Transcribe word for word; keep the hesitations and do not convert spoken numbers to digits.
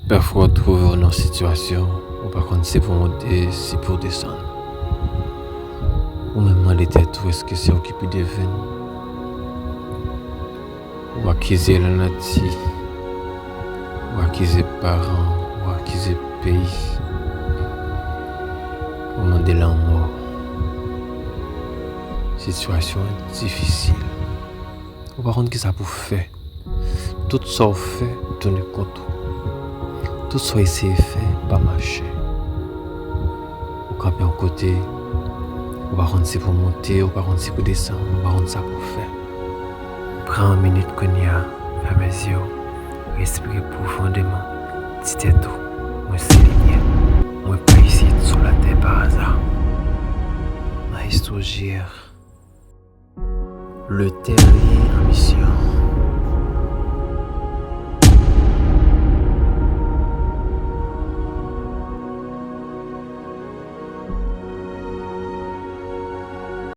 Pafwa w twouve w nan sitiyasyon ou pa konn si pou w monte, si pou w desann. Ou menm mande tèt ou, èske se ou ki pi devin? Ou akize lanati, ou akize paran, ou akize peyi, ou mande lanmò. Sitiyasyon an difisil. Ou pa konn kisa pou w fè. Tout sa w fè tounen kont ou. Tout sa w eseye fè pa mache. Ou kanpe yon kote, ou pa konn si pou w monte, ou pa konn si pou w desann, ou pa konn sa pou w fè. Pran yon minit kounye a, fèmen zye w, respire pwofondèman, di tèt ou, mwen se limyè. Mwen pa isit sou latè pa aza. Maestro J R. Le terrier en